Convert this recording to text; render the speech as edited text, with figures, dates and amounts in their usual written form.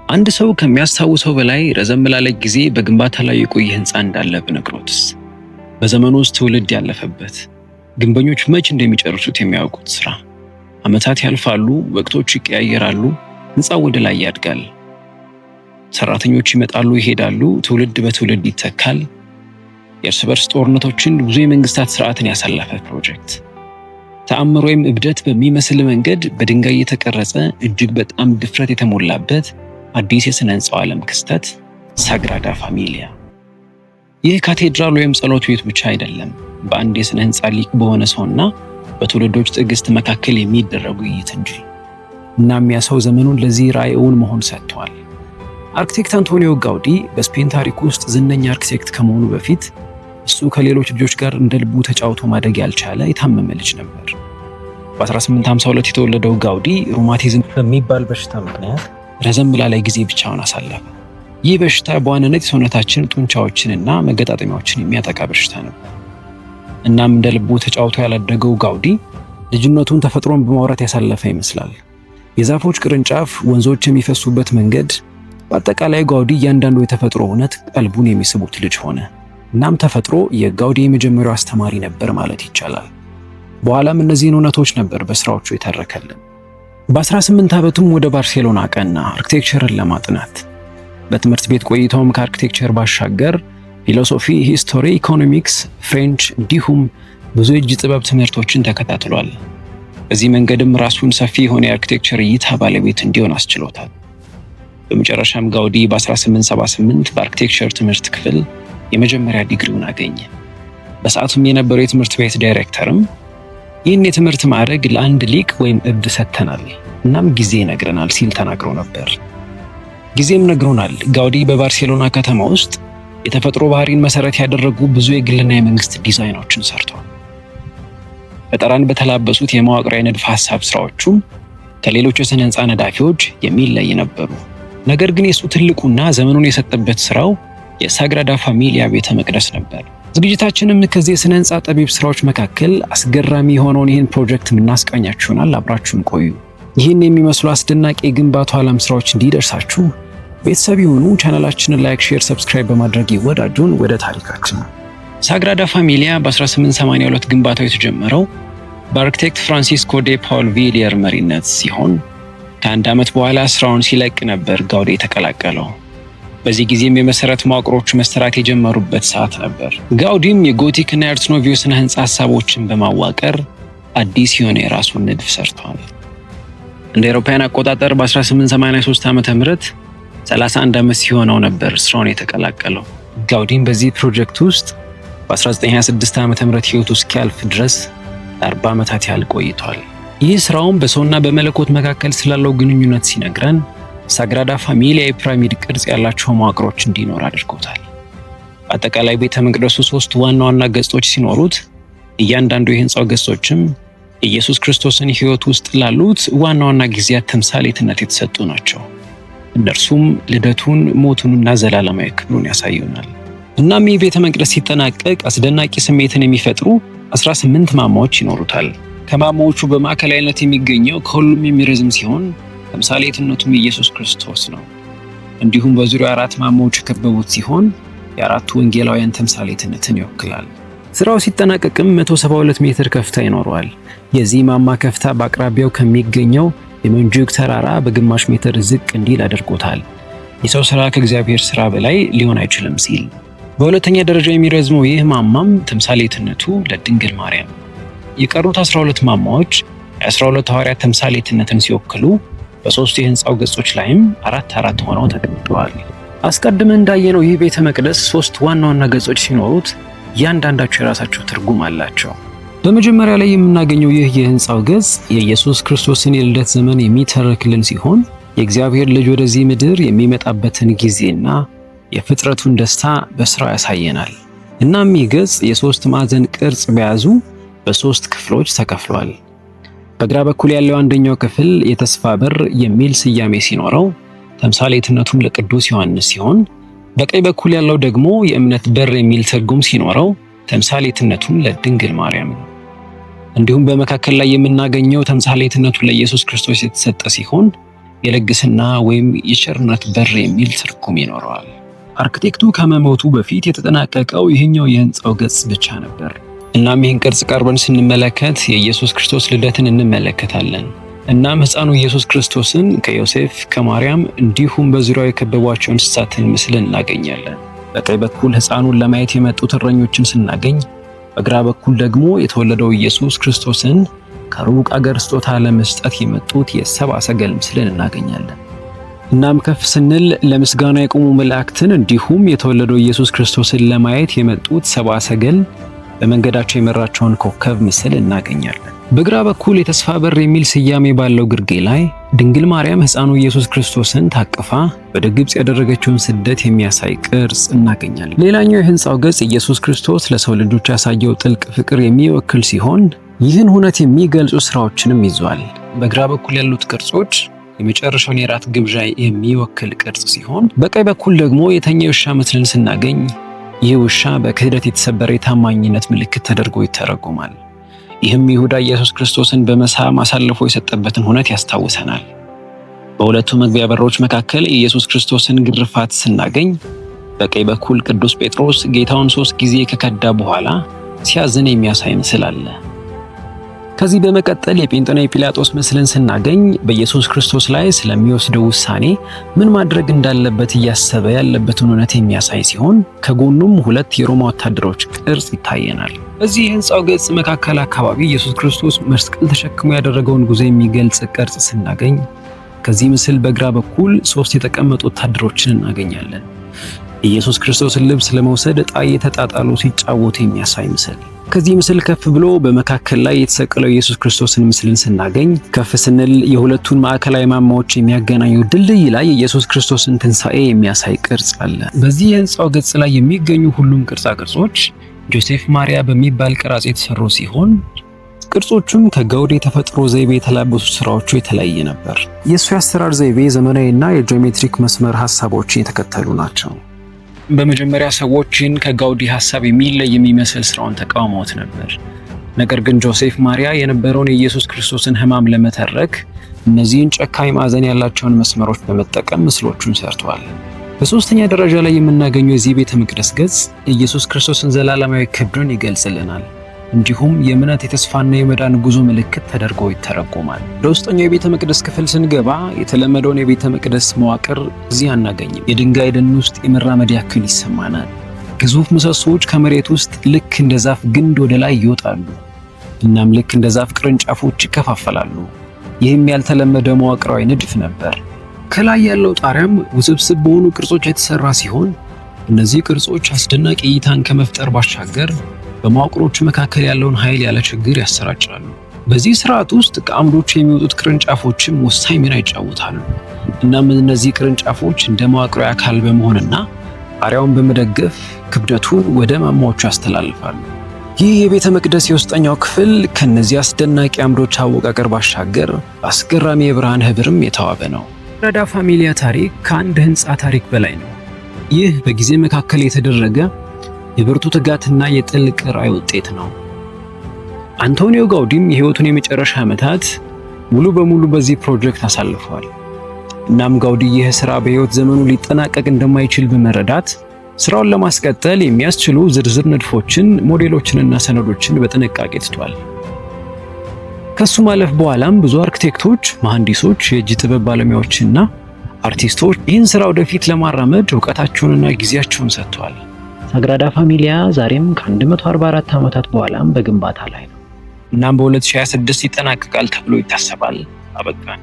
አንድ ሰው ከሚያስታውሰው በላይ ረዘም ላለ ጊዜ በግንባታ ላይ የቆየ ህንፃ እንዳለ ብነግሮትስ? በዘመኑ ውስጥ ትውልድ ያለፈበት፣ ግንበኞች መች እንደሚጨርሱት የሚያውቁት ስራ። ዓመታት ያልፋሉ፣ ወቅቶች ይቀያየራሉ፣ ህንፃው ወደ ላይ ያድጋል። ሰራተኞች ይመጣሉ፣ ይሄዳሉ፣ ትውልድ በትውልድ ይተካል። የእርስ በርስ ጦርነቶችን፣ ብዙ የመንግስታት ስርዓትን ያሳለፈ ፕሮጀክት፣ ተአምር ወይም እብደት በሚመስል መንገድ በድንጋይ የተቀረጸ፣ እጅግ በጣም ድፍረት የተሞላበት አዲስ የሥነ ህንፃው ዓለም ክስተት፣ ሳግራዳ ፋሚሊያ። ይህ ካቴድራል ወይም ጸሎት ቤት ብቻ አይደለም፣ በአንድ የሥነ ህንፃ ሊቅ በሆነ ሰውና በትውልዶች ትዕግስት መካከል የሚደረግ ውይይት እንጂ። እናም ያ ሰው ዘመኑን ለዚህ ራዕይ እውን መሆን ሰጥቷል። አርክቴክት አንቶኒዮ ጋውዲ በስፔን ታሪክ ውስጥ ዝነኛ አርክቴክት ከመሆኑ በፊት እሱ ከሌሎች ልጆች ጋር እንደ ልቡ ተጫውቶ ማደግ ያልቻለ የታመመ ልጅ ነበር። በ1852 የተወለደው ጋውዲ ሩማቲዝም በሚባል በሽታ ምክንያት ረዘም ላለ ጊዜ ብቻውን አሳለፈ። ይህ በሽታ በዋናነት የሰውነታችን ጡንቻዎችንና መገጣጠሚያዎችን የሚያጠቃ በሽታ ነበር። እናም እንደ ልቡ ተጫውቶ ያላደገው ጋውዲ ልጅነቱን ተፈጥሮን በማውራት ያሳለፈ ይመስላል። የዛፎች ቅርንጫፍ፣ ወንዞች የሚፈሱበት መንገድ፣ በአጠቃላይ ጋውዲ እያንዳንዱ የተፈጥሮ እውነት ቀልቡን የሚስቡት ልጅ ሆነ። እናም ተፈጥሮ የጋውዲ የመጀመሪያው አስተማሪ ነበር ማለት ይቻላል። በኋላም እነዚህን እውነቶች ነበር በስራዎቹ የተረከልን። በ18 ዓመቱም ወደ ባርሴሎና አቀና architecture ን ለማጥናት። በትምህርት ቤት ቆይታውም ከ architecture ባሻገር philosophy፣ history፣ economics፣ French እንዲሁም ብዙ የእጅ ጥበብ ትምህርቶችን ተከታትሏል። በዚህ መንገድም ራሱን ሰፊ የሆነ የ architecture እይታ ባለቤት እንዲሆን አስችሎታል። በመጨረሻም ጋውዲ በ1878 በ architecture ትምህርት ክፍል የመጀመሪያ ዲግሪውን አገኘ። በሰዓቱም የነበረው የትምህርት ቤት ዳይሬክተርም ይህን የትምህርት ማዕረግ ለአንድ ሊቅ ወይም እብድ ሰጥተናል፣ እናም ጊዜ ይነግረናል ሲል ተናግሮ ነበር። ጊዜም ነግሮናል። ጋውዲ በባርሴሎና ከተማ ውስጥ የተፈጥሮ ባህሪን መሰረት ያደረጉ ብዙ የግልና የመንግስት ዲዛይኖችን ሰርቷል። ፈጠራን በተላበሱት የመዋቅራዊ ንድፈ ሐሳብ ስራዎቹም ከሌሎች የስነ ህንፃ ነዳፊዎች የሚለይ ነበሩ። ነገር ግን የሱ ትልቁና ዘመኑን የሰጠበት ስራው የሳግራዳ ፋሚሊያ ቤተ መቅደስ ነበር። ዝግጅታችንም ከዚህ የስነ ህንፃ ጠቢብ ስራዎች መካከል አስገራሚ የሆነውን ይህን ፕሮጀክት የምናስቃኛችሁ ይሆናል። አብራችሁን ቆዩ። ይህን የሚመስሉ አስደናቂ የግንባታው ዓለም ስራዎች እንዲደርሳችሁ ቤተሰብ ይሁኑ። ቻናላችንን like፣ share፣ subscribe በማድረግ ይወዳጁን። ወደ ታሪካችን። ሳግራዳ ፋሚሊያ በ1882 ግንባታው የተጀመረው በአርክቴክት ፍራንሲስኮ ዴ ፓውል ቪሊየር መሪነት ሲሆን ከአንድ ዓመት በኋላ ስራውን ሲለቅ ነበር ጋውዲ የተቀላቀለው። በዚህ ጊዜም የመሰረት መዋቅሮቹ መሰራት የጀመሩበት ሰዓት ነበር። ጋውዲም የ Gothic እና የ Art Nouveau ስነ ህንፃ ሀሳቦችን በማዋቀር አዲስ የሆነ የራሱን ንድፍ ሰርቷል። እንደ አውሮፓውያን አቆጣጠር በ1883 ዓ.ም 31 ዓመት ሲሆነው ነበር ስራውን የተቀላቀለው። ጋውዲም በዚህ ፕሮጀክት ውስጥ በ1926 ዓ.ም ህይወቱ እስኪያልፍ ድረስ ለ40 ዓመታት ያህል ቆይቷል። ይህ ስራውም በሰውና በመለኮት መካከል ስላለው ግንኙነት ሲነግረን ሳግራዳ ፋሚሊያ የፒራሚድ ቅርጽ ያላቸው መዋቅሮች እንዲኖር አድርጎታል። በአጠቃላይ ቤተ መቅደሱ ሶስት ዋና ዋና ገጾች ሲኖሩት እያንዳንዱ የህንፃው ገጾችም ኢየሱስ ክርስቶስን ህይወት ውስጥ ላሉት ዋና ዋና ጊዜያት ተምሳሌትነት የተሰጡ ናቸው። እነርሱም ልደቱን፣ ሞቱንና ዘላለማዊ ክብሩን ያሳዩናል። እናም ይህ ቤተ መቅደስ ሲጠናቀቅ አስደናቂ ስሜትን የሚፈጥሩ 18 ማማዎች ይኖሩታል። ከማማዎቹ በማዕከላዊነት የሚገኘው ከሁሉም የሚረዝም ሲሆን ተምሳሌትነቱም ኢየሱስ ክርስቶስ ነው። እንዲሁም በዙሪያው አራት ማማዎች የከበቡት ሲሆን የአራቱ ወንጌላውያን ተምሳሌትነትን ይወክላል። ስራው ሲጠናቀቅም 172 ሜትር ከፍታ ይኖረዋል። የዚህ ማማ ከፍታ በአቅራቢያው ከሚገኘው የሞንጁክ ተራራ በግማሽ ሜትር ዝቅ እንዲል አድርጎታል። የሰው ስራ ከእግዚአብሔር ስራ በላይ ሊሆን አይችልም ሲል። በሁለተኛ ደረጃ የሚረዝመው ይህ ማማም ተምሳሌትነቱ ለድንግል ማርያም። የቀሩት 12 ማማዎች የ12 ሐዋርያት ተምሳሌትነትን ሲወክሉ በሶስቱ የህንፃው ገጾች ላይም አራት አራት ሆነው ተቀምጠዋል። አስቀድመን እንዳየነው ይህ ቤተ መቅደስ ሶስት ዋና ዋና ገጾች ሲኖሩት እያንዳንዳቸው የራሳቸው ትርጉም አላቸው። በመጀመሪያ ላይ የምናገኘው ይህ የህንፃው ገጽ የኢየሱስ ክርስቶስን የልደት ዘመን የሚተርክልን ሲሆን የእግዚአብሔር ልጅ ወደዚህ ምድር የሚመጣበትን ጊዜና የፍጥረቱን ደስታ በስራው ያሳየናል። እናም ይህ ገጽ የሶስት ማዕዘን ቅርጽ በያዙ በሶስት ክፍሎች ተከፍሏል። በግራ በኩል ያለው አንደኛው ክፍል የተስፋ በር የሚል ስያሜ ሲኖረው ተምሳሌትነቱም ለቅዱስ ዮሐንስ ሲሆን፣ በቀኝ በኩል ያለው ደግሞ የእምነት በር የሚል ትርጉም ሲኖረው ተምሳሌትነቱም ለድንግል ማርያም ነው። እንዲሁም በመካከል ላይ የምናገኘው ተምሳሌትነቱ ለኢየሱስ ክርስቶስ የተሰጠ ሲሆን የልግስና ወይም የቸርነት በር የሚል ትርጉም ይኖረዋል። አርክቴክቱ ከመሞቱ በፊት የተጠናቀቀው ይህኛው የህንፃው ገጽ ብቻ ነበር። እናም ይህን ቅርጽ ቀርበን ስንመለከት የኢየሱስ ክርስቶስ ልደትን እንመለከታለን። እናም ሕፃኑ ኢየሱስ ክርስቶስን ከዮሴፍ፣ ከማርያም እንዲሁም በዙሪያው የከበቧቸው እንስሳትን ምስል እናገኛለን። በቀኝ በኩል ሕፃኑን ለማየት የመጡት እረኞችን ስናገኝ፣ በግራ በኩል ደግሞ የተወለደው ኢየሱስ ክርስቶስን ከሩቅ አገር ስጦታ ለመስጠት የመጡት የሰብአ ሰገል ምስልን እናገኛለን። እናም ከፍ ስንል ለምስጋና የቆሙ መላእክትን እንዲሁም የተወለደው ኢየሱስ ክርስቶስን ለማየት የመጡት ሰብአ ሰገል በመንገዳቸው የመራቸውን ኮከብ ምስል እናገኛለን። በግራ በኩል የተስፋ በር የሚል ስያሜ ባለው ግርጌ ላይ ድንግል ማርያም ሕፃኑ ኢየሱስ ክርስቶስን ታቅፋ ወደ ግብጽ ያደረገችውን ስደት የሚያሳይ ቅርጽ እናገኛለን። ሌላኛው የህንፃው ገጽ ኢየሱስ ክርስቶስ ለሰው ልጆች ያሳየው ጥልቅ ፍቅር የሚወክል ሲሆን ይህን ሁነት የሚገልጹ ስራዎችንም ይዟል። በግራ በኩል ያሉት ቅርጾች የመጨረሻውን የራት ግብዣ የሚወክል ቅርጽ ሲሆን፣ በቀኝ በኩል ደግሞ የተኛ የውሻ ምስልን ስናገኝ ይህ ውሻ በክህደት የተሰበረ የታማኝነት ምልክት ተደርጎ ይተረጎማል። ይህም ይሁዳ ኢየሱስ ክርስቶስን በመሳም አሳልፎ የሰጠበትን ሁነት ያስታውሰናል። በሁለቱ መግቢያ በሮች መካከል የኢየሱስ ክርስቶስን ግርፋት ስናገኝ፣ በቀኝ በኩል ቅዱስ ጴጥሮስ ጌታውን 3 ጊዜ ከከዳ በኋላ ሲያዝን የሚያሳይ ምስል አለ። ከዚህ በመቀጠል የጴንጤናዊ ጲላጦስ ምስልን ስናገኝ በኢየሱስ ክርስቶስ ላይ ስለሚወስደው ውሳኔ ምን ማድረግ እንዳለበት እያሰበ ያለበትን እውነት የሚያሳይ ሲሆን ከጎኑም ሁለት የሮማ ወታደሮች ቅርጽ ይታየናል። በዚህ የህንፃው ገጽ መካከል አካባቢ ኢየሱስ ክርስቶስ መስቀል ተሸክሞ ያደረገውን ጉዞ የሚገልጽ ቅርጽ ስናገኝ፣ ከዚህ ምስል በግራ በኩል 3 የተቀመጡ ወታደሮችን እናገኛለን። ኢየሱስ ክርስቶስን ልብስ ለመውሰድ ዕጣ እየተጣጣሉ ሲጫወቱ የሚያሳይ ምስል። ከዚህ ምስል ከፍ ብሎ በመካከል ላይ የተሰቀለው ኢየሱስ ክርስቶስን ምስልን ስናገኝ፣ ከፍ ስንል የሁለቱን ማዕከላዊ ማማዎች የሚያገናኙ ድልድይ ላይ የኢየሱስ ክርስቶስን ትንሣኤ የሚያሳይ ቅርጽ አለ። በዚህ የህንፃው ገጽ ላይ የሚገኙ ሁሉም ቅርጻ ቅርጾች ጆሴፍ ማሪያ በሚባል ቀራጺ የተሰሩ ሲሆን ቅርጾቹም ከጋውዲ የተፈጥሮ ዘይቤ የተላበሱ ስራዎቹ የተለየ ነበር። የእሱ የአሰራር ዘይቤ ዘመናዊና የጂኦሜትሪክ መስመር ሀሳቦችን የተከተሉ ናቸው። በመጀመሪያ ሰዎችን ከጋውዲ ሀሳብ የሚለይ የሚመስል ስራውን ተቃውመውት ነበር። ነገር ግን ጆሴፍ ማሪያ የነበረውን የኢየሱስ ክርስቶስን ሕማም ለመተረክ እነዚህን ጨካኝ ማዕዘን ያላቸውን መስመሮች በመጠቀም ምስሎቹን ሰርቷል። በሶስተኛ ደረጃ ላይ የምናገኘው የዚህ ቤተ መቅደስ ገጽ የኢየሱስ ክርስቶስን ዘላለማዊ ክብርን ይገልጽልናል። እንዲሁም የእምነት፣ የተስፋና የመዳን ጉዞ ምልክት ተደርጎ ይተረጎማል። ወደ ውስጠኛው የቤተ መቅደስ ክፍል ስንገባ የተለመደውን የቤተ መቅደስ መዋቅር እዚህ አናገኝም። የድንጋይ ደን ውስጥ የመራመድ ያክል ይሰማናል። ግዙፍ ምሰሶዎች ከመሬት ውስጥ ልክ እንደ ዛፍ ግንድ ወደ ላይ ይወጣሉ። እናም ልክ እንደ ዛፍ ቅርንጫፎች ይከፋፈላሉ። ይህም ያልተለመደ መዋቅራዊ ንድፍ ነበር። ከላይ ያለው ጣሪያም ውስብስብ በሆኑ ቅርጾች የተሰራ ሲሆን እነዚህ ቅርጾች አስደናቂ እይታን ከመፍጠር ባሻገር በመዋቅሮቹ መካከል ያለውን ኃይል ያለ ችግር ያሰራጫሉ። በዚህ ስርዓት ውስጥ ከአምዶቹ የሚወጡት ቅርንጫፎችም ወሳኝ ሚና ይጫወታሉ። እናም እነዚህ ቅርንጫፎች እንደ መዋቅራዊ አካል በመሆንና ጣሪያውን በመደገፍ ክብደቱን ወደ ማማዎቹ ያስተላልፋሉ። ይህ የቤተ መቅደስ የውስጠኛው ክፍል ከነዚህ አስደናቂ አምዶች አወቃቀር ባሻገር አስገራሚ የብርሃን ህብርም የተዋበ ነው። ሳግራዳ ፋሚሊያ ታሪክ ከአንድ ህንፃ ታሪክ በላይ ነው። ይህ በጊዜ መካከል የተደረገ የብርቱ ትጋትና የጥልቅ ራዕይ ውጤት ነው። አንቶኒዮ ጋውዲም የህይወቱን የመጨረሻ ዓመታት ሙሉ በሙሉ በዚህ ፕሮጀክት አሳልፈዋል። እናም ጋውዲ ይህ ስራ በህይወት ዘመኑ ሊጠናቀቅ እንደማይችል በመረዳት ስራውን ለማስቀጠል የሚያስችሉ ዝርዝር ንድፎችን፣ ሞዴሎችንና ሰነዶችን በጥንቃቄ ትቷል። ከሱ ማለፍ በኋላም ብዙ አርክቴክቶች፣ መሐንዲሶች፣ የእጅ ጥበብ ባለሙያዎችና አርቲስቶች ይህን ስራ ወደፊት ለማራመድ እውቀታቸውንና ጊዜያቸውን ሰጥተዋል። ሳግራዳ ፋሚሊያ ዛሬም ከ144 ዓመታት በኋላም በግንባታ ላይ ነው። እናም በ2026 ይጠናቀቃል ተብሎ ይታሰባል። አበቃን።